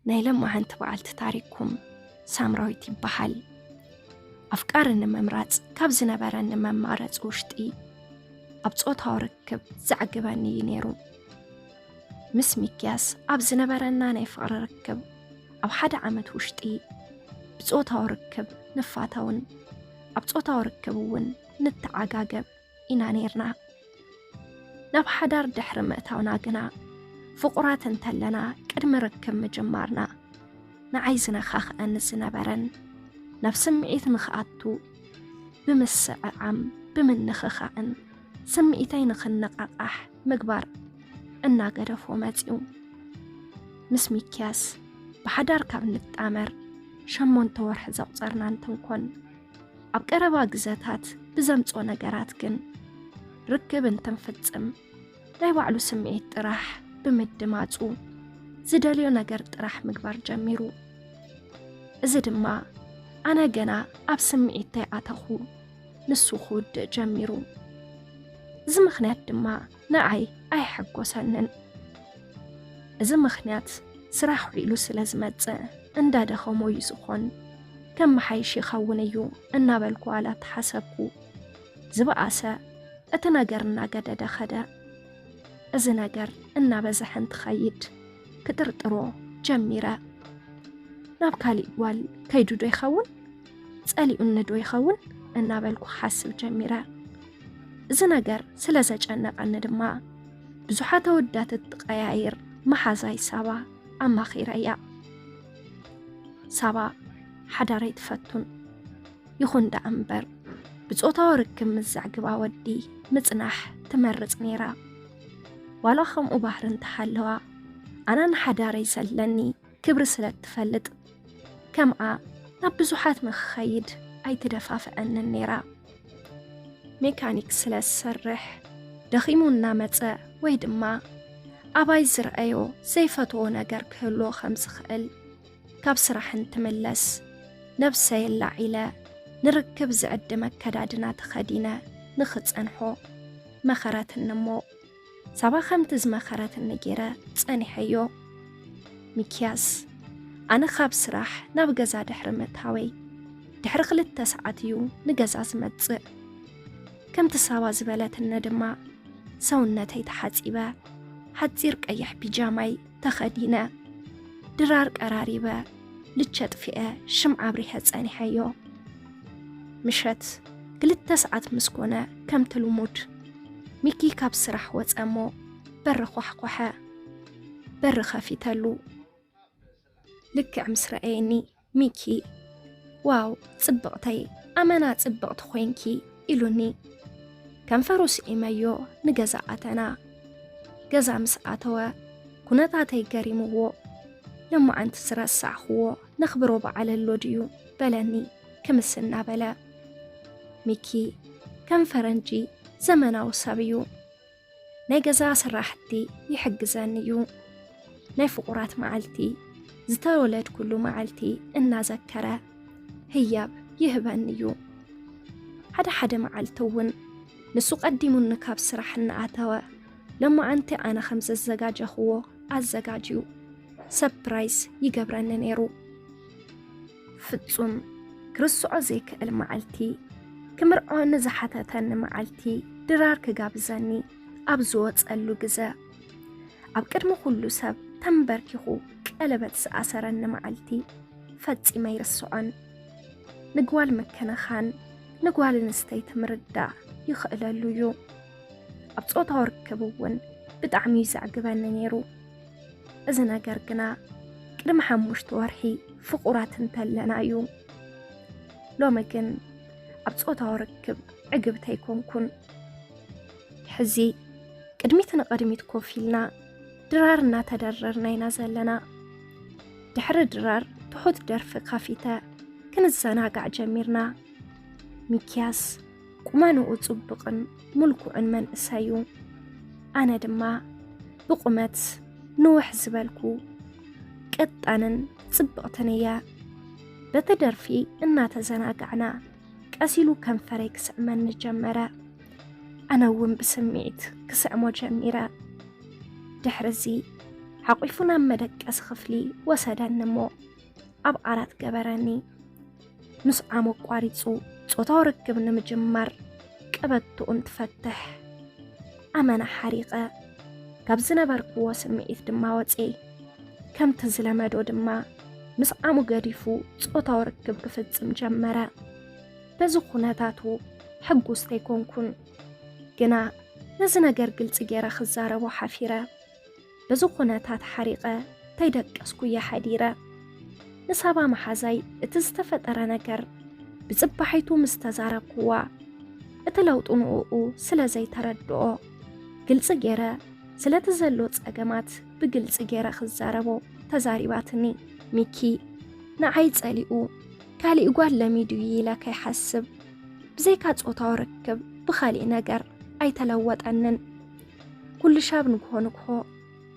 ናይ ለማዓንቲ በዓልቲ ታሪኩም ሳምራዊት ይበሃል። ኣፍቃሪ ንምምራጽ ካብ ዝነበረኒ መማረጺ ውሽጢ ኣብ ጾታዊ ርክብ ዘዕግበኒ እዩ ነይሩ። ምስ ሚክያስ ኣብ ዝነበረና ናይ ፍቕሪ ርክብ ኣብ ሓደ ዓመት ውሽጢ ብጾታዊ ርክብ ንፋተውን ኣብ ጾታዊ ርክብ እውን ንተዓጋገብ ኢና ነይርና። ናብ ሓዳር ድሕሪ ምእታውና ግና ፍቑራት እንተለና ቅድሚ ርክብ ምጅማርና ንዓይ ዝነኻኽአኒ ዝነበረን ናብ ስምዒት ንኽኣቱ ብምስዕዓም ብምንኽኻእን ስምዒተይ ንኽነቓቓሕ ምግባር እናገደፎ መጺኡ። ምስ ሚክያስ ብሓዳር ካብ ንጣመር ሸሞንተ ወርሒ ዘቑጸርና እንትንኮን ኣብ ቀረባ ግዘታት ብዘምጾ ነገራት ግን ርክብ እንትንፍጽም ናይ ባዕሉ ስምዒት ጥራሕ ብምድማጹ ዝደልዮ ነገር ጥራሕ ምግባር ጀሚሩ። እዚ ድማ ኣነ ገና ኣብ ስምዒት ተይኣተኹ ንሱ ክውድእ ጀሚሩ። እዚ ምኽንያት ድማ ንዓይ ኣይሐጎሰንን። እዚ ምኽንያት ስራሕ ውዒሉ ስለ ዝመጽእ እንዳደኸሞ እዩ ዝኾን፣ ከመሓይሽ ይኸውን እዩ እናበልኩ ዋላ ተሓሰብኩ። ዝበኣሰ እቲ ነገር እናገደደ ኸደ። እዚ ነገር እናበዝሐ እንትኸይድ ክጥርጥሮ ጀሚረ። ናብ ካሊእ ጓል ከይዱ ዶ ይኸውን? ጸሊኡኒ ዶ ይኸውን? እናበልኩ ክሓስብ ጀሚረ። እዚ ነገር ስለ ዘጨነቐኒ ድማ ብዙሓት ኣወዳት እትቐያይር መሓዛይ ሳባ ኣማኺረያ። ሳባ ሓዳር ኣይትፈቱን። ይኹን ደኣ እምበር ብጾታዊ ርክብ ምስ ዘዕግባ ወዲ ምጽናሕ ትመርጽ ነይራ። ዋላ ከምኡ ባህሪ እንተሃለዋ ኣነ ንሓዳረይ ዘለኒ ክብሪ ስለ እትፈልጥ ከምኣ ናብ ብዙሓት ንኽኸይድ ኣይትደፋፍአንን ነይራ። ሜካኒክ ስለ ዝሰርሕ ደኺሙ እናመጸ ወይ ድማ ኣባይ ዝረኣዮ ዘይፈትዎ ነገር ክህልዎ ከም ዝኽእል ካብ ስራሕ እንትምለስ ነብሰይ ኣላዒለ ንርክብ ዝዕድም ኣከዳድና ተኸዲነ ንኽጸንሖ መኸረትኒ እሞ ሳባ ከምቲ ዝመኸረትኒ ገይረ ጸኒሐዮ። ሚክያስ ኣነ ካብ ስራሕ ናብ ገዛ ድሕሪ ምእታወይ ድሕሪ ክልተ ሰዓት እዩ ንገዛ ዝመጽእ። ከምቲ ሳባ ዝበለትኒ ድማ ሰውነተይ ተሓጺበ፣ ሓጺር ቀይሕ ቢጃማይ ተኸዲነ፣ ድራር ቀራሪበ፣ ልቸ ጥፊኤ ሽምዓ ኣብሪሀ ጸኒሐዮ። ምሸት ክልተ ሰዓት ምስ ኮነ ከምቲ ልሙድ ሚኪ ካብ ስራሕ ወጸ እሞ በሪ ኳሕኳሐ። በሪ ከፊተሉ። ልክዕ ምስ ረኣየኒ ሚኪ፣ ዋው ጽብቕተይ፣ ኣመና ጽብቕቲ ኮይንኪ ኢሉኒ። ከንፈሩ ስዒመዮ ንገዛ ኣተና። ገዛ ምስ ኣተወ ኩነታተይ ገሪምዎ፣ ሎማዓንቲ ዝረሳዕኽዎ ነኽብሮ በዓል ኣሎ ድዩ በለኒ ክምስ እናበለ። ሚኪ ከም ፈረንጂ ዘመናዊ ሰብ እዩ። ናይ ገዛ ስራሕቲ ይሕግዘኒ እዩ። ናይ ፍቑራት መዓልቲ፣ ዝተወለድኩሉ መዓልቲ እናዘከረ ህያብ ይህበኒ እዩ። ሓደ ሓደ መዓልቲ እውን ንሱ ቀዲሙኒ ካብ ስራሕ እናኣተወ ሎማዓንቲ ኣነ ከም ዘዘጋጀኽዎ ኣዘጋጅዩ ሰፕራይዝ ይገብረኒ ነይሩ። ፍጹም ክርስዖ ዘይክእል መዓልቲ፣ ክምርዖ ንዝሓተተኒ መዓልቲ ድራር ክጋብዘኒ ኣብ ዝወጸሉ ግዘ፣ ኣብ ቅድሚ ኩሉ ሰብ ተንበርኪኹ ቀለበት ዝኣሰረኒ መዓልቲ ፈጺመ ኣይርስዖን። ንጓል ምክንኻን፣ ንጓል ኣንስተይቲ ምርዳእ ይኽእለሉ እዩ። ኣብ ጾታዊ ርክብ እውን ብጣዕሚ እዩ ዘዕግበኒ ነይሩ። እዚ ነገር ግና ቅድሚ ሓሙሽተ ወርሒ ፍቑራት እንተለና እዩ። ሎሚ ግን ኣብ ጾታዊ ርክብ ዕግብቲ ኣይኮንኩን። ሕዚ ቅድሚት ንቕድሚት ኮፍ ኢልና ድራር እናተደረርና ኢና ዘለና። ድሕሪ ድራር ትሑት ደርፊ ከፊተ ክንዘናጋዕ ጀሚርና። ሚክያስ ቁመንኡ ጽቡቕን ምልኩዕን መንእሰይ እዩ። ኣነ ድማ ብቁመት ንውሕ ዝበልኩ፣ ቀጣንን ጽብቕትን እየ። በቲ ደርፊ እናተዘናጋዕና፣ ቀስ ኢሉ ከንፈረይ ክስዕመኒ ጀመረ። ኣነ እውን ብስምዒት ክስዕሞ ጀሚረ። ድሕርዚ ሓቂፉ ናብ መደቀሲ ክፍሊ ወሰደኒ እሞ ኣብ ዓራት ገበረኒ። ምስዓሙ ኣቋሪጹ ጾታዊ ርክብ ንምጅማር ቀበቶኡ እንትፈትሕ ኣመና ሓሪቐ። ካብ ዝነበርክዎ ስምዒት ድማ ወጽኤ። ከምቲ ዝለመዶ ድማ ምስዓሙ ገዲፉ ጾታዊ ርክብ ክፍጽም ጀመረ። በዚ ኩነታቱ ሕጉስቲ ኣይኮንኩን። ግና ነዚ ነገር ግልጺ ገይረ ክዛረቦ ሓፊረ። በዚ ኩነታት ሓሪቐ ተይደቀስኩ እየ ሓዲረ። ንሳባ መሓዛይ እቲ ዝተፈጠረ ነገር ብጽባሒቱ ምስ ተዛረብክዋ፣ እቲ ለውጢ ንእኡ ስለ ዘይተረድኦ፣ ግልጺ ገይረ ስለቲ ዘሎ ጸገማት ብግልጺ ገይረ ክዛረቦ ተዛሪባትኒ። ሚኪ ንዓይ ጸሊኡ ካሊእ ጓል ለሚዱ እዩ ኢለ ከይሓስብ፣ ብዘይካ ጾታዊ ርክብ ብኻሊእ ነገር ኣይተለወጠንን። ኩሉ ሻብ ንግሆ ንግሆ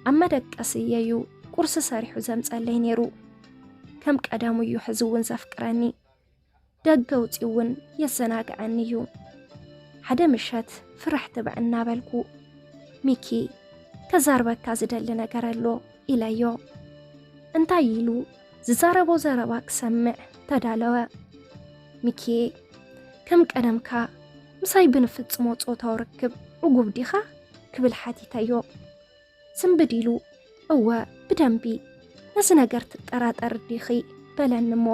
ኣብ መደቀሲ እየዩ ቁርሲ ሰሪሑ ዘምጸለይ ነይሩ። ከም ቀደሙ እዩ ሕዚ እውን ዘፍቅረኒ። ደገ ውጺኡ እውን የዘናግዐኒ እዩ። ሓደ ምሸት ፍርሕ ትብዕ እናበልኩ፣ "ሚኪ፣ ከዛርበካ ዝደሊ ነገር ኣሎ" ኢለዮ። እንታይ ኢሉ ዝዛረቦ ዘረባ ክሰምዕ ተዳለወ። "ሚኪ፣ ከም ቀደምካ ምሳይ ብንፍጽሞ ጾታዊ ርክብ ዕጉብ ዲኻ?" ክብል ሓቲተዮ። ስንብድ ኢሉ፣ "እወ፣ ብደንቢ። ነዚ ነገር ትጠራጠር ዲኺ?" በለኒ እሞ፣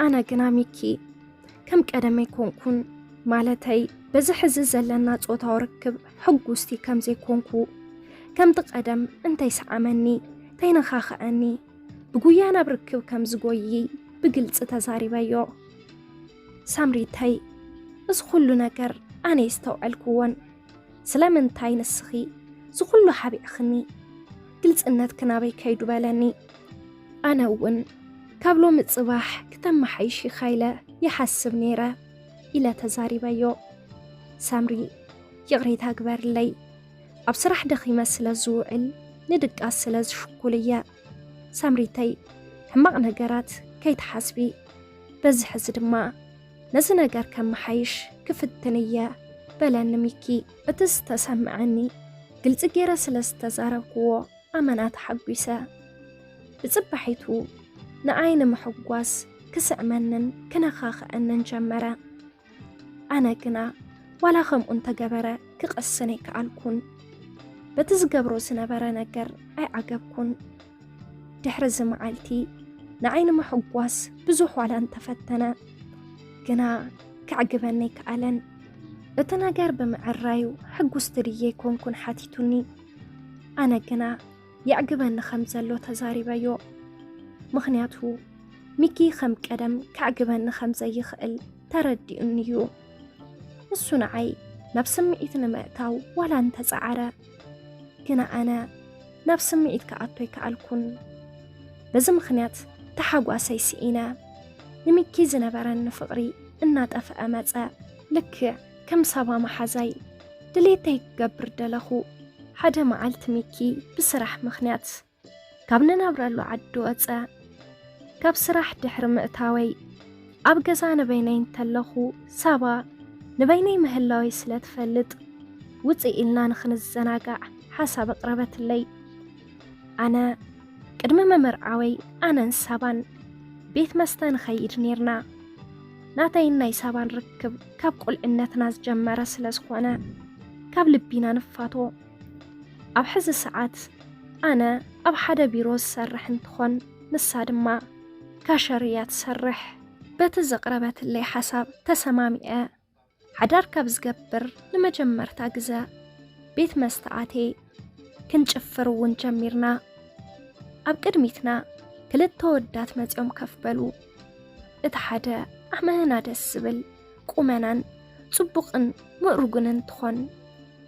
ኣነ ግና፣ "ሚኪ፣ ከም ቀደመይ ኮንኩን፣ ማለተይ፣ በዚ ሕዚ ዘለና ጾታዊ ርክብ ሕጉስቲ ከም ዘይኮንኩ፣ ከምቲ ቀደም እንተይሰዓመኒ፣ ተይነኻኽዐኒ፣ ብጉያ ናብ ርክብ ከም ዝጎይይ ብግልጺ ተዛሪበዮ። ሳምሪተይ፣ እዚ ኩሉ ነገር ኣነ የስተውዐልክዎን። ስለምንታይ ንስኺ ዝኹሉ ሓቢእኽኒ? ግልጽነት ክናበይ ከይዱ?" በለኒ። ኣነ እውን ካብ ሎሚ ጽባሕ ክተመሓይሽ ኢኻ ኢለ ይሓስብ ነይረ ኢለ ተዛሪበዮ። ሳምሪ፣ ይቕሬታ ግበርለይ። ኣብ ስራሕ ደኺመ ስለ ዝውዕል ንድቃስ ስለ ዝሽኩል እየ። ሳምሪተይ፣ ሕማቕ ነገራት ከይትሓስቢ። በዚ ሕዚ ድማ ነዚ ነገር ከመሓይሽ ክፍትን እየ በለኒ ሚኪ። እቲ ዝተሰምዐኒ ግልጺ ገይረ ስለ ዝተዛረብክዎ ኣመና ተሓጒሰ። ብጽባሒቱ ንኣይ ንምሕጓስ ክስዕመንን ክነኻኽዐንን ጀመረ። ኣነ ግና ዋላ ከምኡ እንተገበረ ክቐስን ኣይከኣልኩን። በቲ ዝገብሮ ዝነበረ ነገር ኣይዓገብኩን። ድሕሪ እዚ መዓልቲ ንዓይ ንምሕጓስ ብዙሕ ዋላ እንተፈተነ፣ ግና ከዕግበኒ ኣይከኣለን። እቲ ነገር ብምዕራዩ ሕጉስቲ ድየ ኣይኮንኩን ሓቲቱኒ። ኣነ ግና የዕግበኒ ከም ዘሎ ተዛሪበዮ። ምኽንያቱ ሚኪ ከም ቀደም ከዕግበኒ ከም ዘይኽእል ተረዲኡኒ እዩ። ንሱ ንዓይ ናብ ስምዒት ንምእታው ዋላ እንተጸዓረ፣ ግና ኣነ ናብ ስምዒት ክኣቱ ኣይከኣልኩን። በዚ ምኽንያት ተሓጓሰይ ስኢነ። ንሚኪ ዝነበረኒ ፍቕሪ እናጠፍአ መጸ። ልክዕ ከም ሳባ መሓዛይ ድሌተይ ክገብር ደለኹ። ሓደ መዓልቲ ሚኪ ብስራሕ ምኽንያት ካብ ንነብረሉ ዓዲ ወጸ። ካብ ስራሕ ድሕሪ ምእታወይ ኣብ ገዛ ንበይነይ እንተለኹ፣ ሳባ ንበይነይ ምህላወይ ስለ ትፈልጥ፣ "ውጽእ ኢልና ንኽንዘናጋዕ" ሓሳብ ኣቕረበትለይ። ኣነ ቅድሚ ምምርዓወይ ኣነን ሳባን ቤት መስተ ንኸይድ ኔርና። ናተይን ናይ ሳባን ርክብ ካብ ቁልዕነትና ዝጀመረ ስለ ዝኾነ፣ ካብ ልቢና ንፋቶ። ኣብ ሕዚ ሰዓት ኣነ ኣብ ሓደ ቢሮ ዝሰርሕ እንትኾን፣ ንሳ ድማ ካሸር እያ ትሰርሕ። በቲ ዘቕረበትለይ ሓሳብ ተሰማሚዐ። ሓዳር ካብ ዝገብር ንመጀመርታ ግዘ ቤት መስተ ኣትየ። ክንጭፍር እውን ጀሚርና። ኣብ ቅድሚትና ክልተ ወዳት መጺኦም ከፍ በሉ። እቲ ሓደ ኣመና ደስ ዝብል ቁመናን ጽቡቕን ምእሩግን እንትኾን፣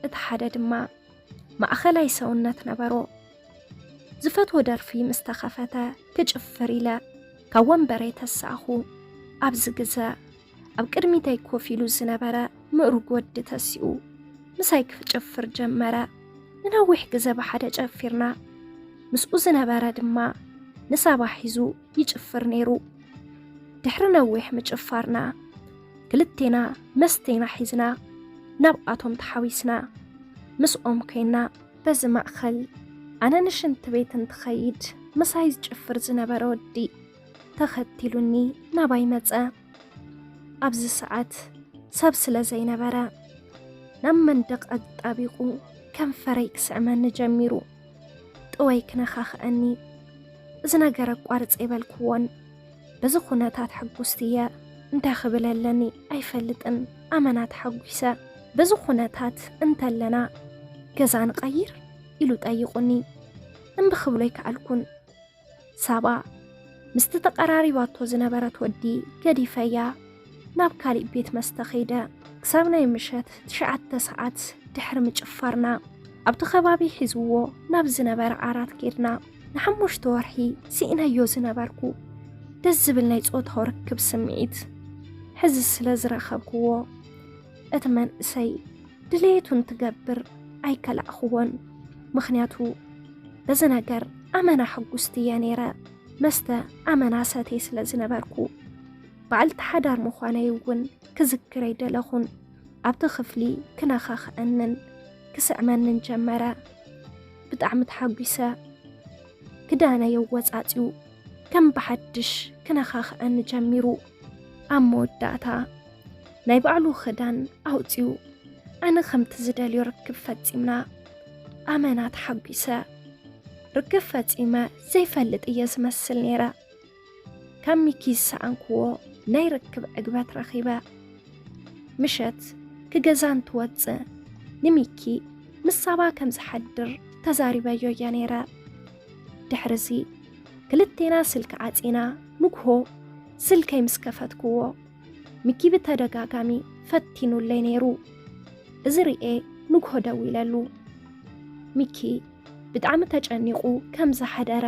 እቲ ሓደ ድማ ማእኸላይ ሰውነት ነበሮ። ዝፈትዎ ደርፊ ምስ ተኸፈተ ክጭፍር ኢለ ካብ ወንበረይ ተሳእኹ። ኣብዚ ግዘ ኣብ ቅድሚተይ ኮፍ ኢሉ ዝነበረ ምእሩግ ወዲ ተሲኡ ምሳይ ክጭፍር ጀመረ። ንነዊሕ ግዘ ብሓደ ጨፊርና። ምስኡ ዝነበረ ድማ ንሳባ ሒዙ ይጭፍር ነይሩ። ድሕሪ ነዊሕ ምጭፋርና፣ ክልቴና መስተና ሒዝና ናብኣቶም ተሓዊስና። ምስኦም ኮይና በዚ ማእኸል ኣነ ንሽንቲ ቤት እንትኸይድ ምሳይ ዝጭፍር ዝነበረ ወዲ ተኸቲሉኒ ናባይ መጸ። ኣብዚ ሰዓት ሰብ ስለ ዘይነበረ ናብ መንደቕ ኣጣቢቑ ከንፈረይ ክስዕመኒ ጀሚሩ። ጥወይ ክነኻኽኣኒ። እዚ ነገር ኣቋርጽ ኣይበልክዎን። በዚ ኩነታት ሕጉስቲ እየ። እንታይ ክብል ኣለኒ ኣይፈልጥን። ኣመና ተሓጒሰ። በዚ ኩነታት እንተለና ገዛ ንቐይር ኢሉ ጠይቑኒ። እምቢ ክብሎ ኣይከኣልኩን። ሳባ ምስቲ ተቐራሪባቶ ዝነበረት ወዲ ገዲፈያ ናብ ካሊእ ቤት መስተ ከይደ። ክሳብ ናይ ምሸት ትሽዓተ ሰዓት ድሕሪ ምጭፋርና ኣብቲ ከባቢ ሒዝዎ ናብ ዝነበረ ዓራት ኬድና። ንሓሙሽተ ወርሒ ስኢነዮ ዝነበርኩ ደስ ዝብል ናይ ጾታዊ ርክብ ስምዒት ሕዚ ስለ ዝረኸብክዎ እቲ መንእሰይ ድሌቱ እንትገብር ኣይከላእኽዎን። ምኽንያቱ በዚ ነገር ኣመና ሕጉስቲ እየ ነይረ። መስተ ኣመና ሰትየ ስለ ዝነበርኩ በዓልቲ ሓዳር ምዃነይ እውን ክዝክር ኣይደለኹን። ኣብቲ ክፍሊ ክነኻኽኣንን ክስዕመንን ጀመረ። ብጣዕሚ ተሓጒሰ። ክዳነይ ኣወጻጺኡ ከም ብሓድሽ ክነኻኽኣኒ ጀሚሩ። ኣብ መወዳእታ ናይ ባዕሉ ክዳን ኣውጺኡ ኣነ ከምቲ ዝደልዮ ርክብ ፈጺምና። ኣመና ተሓጒሰ። ርክብ ፈጺመ ዘይፈልጥ እየ ዝመስል ነይረ። ካብ ሚኪ ዝሰኣንክዎ ናይ ርክብ ዕግበት ረኺበ። ምሸት ክገዛ እንትወጽእ ንሚኪ ምስ ሳባ ከም ዝሓድር ተዛሪበዮ እየ ነይረ። ድሕርዚ ክልቴና ስልኪ ዓጺና ንግሆ ስልከይ ምስ ከፈትክዎ ሚኪ ብተደጋጋሚ ፈቲኑለይ ነይሩ። እዚ ርኤ ንግሆ ደዊለሉ። ሚኪ ብጣዕሚ ተጨኒቑ ከም ዝሓደረ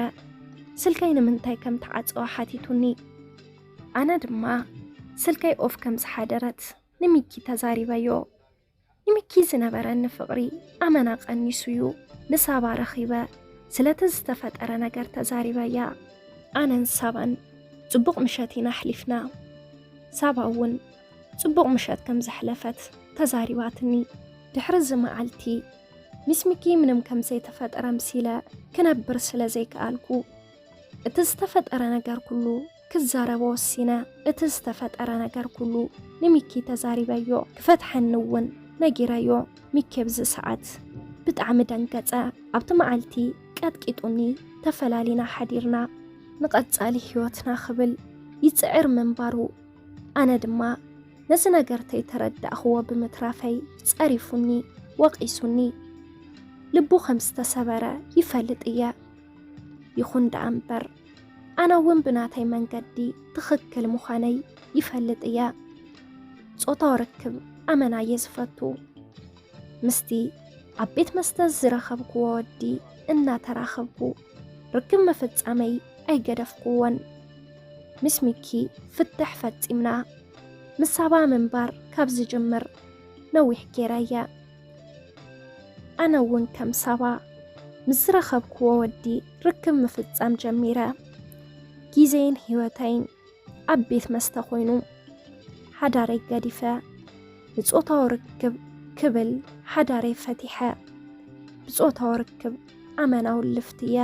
ስልከይ ንምንታይ ከም ተዓጸወ ሓቲቱኒ። ኣነ ድማ ስልከይ ኦፍ ከም ዝሓደረት ንሚኪ ተዛሪበዮ። ንሚኪ ዝነበረኒ ፍቕሪ ኣመና ቀኒሱ እዩ። ንሳባ ረኺበ ስለቲ ዝተፈጠረ ነገር ተዛሪበያ። ኣነን ሳባን ጽቡቕ ምሸት ኢና ኣሕሊፍና። ሳባ እውን ጽቡቕ ምሸት ከም ዘሕለፈት ተዛሪባትኒ። ድሕሪ እዚ መዓልቲ ምስ ሚኪ ምንም ከም ዘይተፈጠረ ምሲለ ክነብር ስለ ዘይከኣልኩ፣ እቲ ዝተፈጠረ ነገር ኩሉ ክዛረቦ ወሲነ። እቲ ዝተፈጠረ ነገር ኩሉ ንሚኪ ተዛሪበዮ። ክፈትሐኒ እውን ነጊረዮ። ሚኪ ኣብዚ ሰዓት ብጣዕሚ ደንገጸ። ኣብቲ መዓልቲ ቀጥቂጡኒ ተፈላሊና ሓዲርና። ንቐጻሊ ህይወትና ክብል ይጽዕር ምንባሩ፣ ኣነ ድማ ነዚ ነገር ተይተረዳእኽዎ ብምትራፈይ ጸሪፉኒ፣ ወቒሱኒ። ልቡ ከም ዝተሰበረ ይፈልጥ እየ። ይኹን ደኣ እምበር፣ ኣነ እውን ብናተይ መንገዲ ትኽክል ምዃነይ ይፈልጥ እየ። ጾታዊ ርክብ ኣመና እየ ዝፈቱ። ምስቲ ኣብ ቤት መስተ ዝረኸብክዎ ወዲ እናተራኸብኩ ርክብ ምፍጻመይ ኣይገደፍክዎን። ምስ ሚኪ ፍትሕ ፈጺምና፣ ምስ ሳባ ምንባር ካብ ዝጅምር ነዊሕ ገይረ እየ። ኣነ እውን ከም ሳባ ምስ ዝረኸብክዎ ወዲ ርክብ ምፍጻም ጀሚረ። ግዜይን ህይወተይን ኣብ ቤት መስተ ኮይኑ፣ ሓዳረይ ገዲፈ፣ ንጾታዊ ርክብ ክብል ሓዳረይ ፈቲሐ። ብጾታዊ ርክብ ኣመና ውልፍቲ እየ።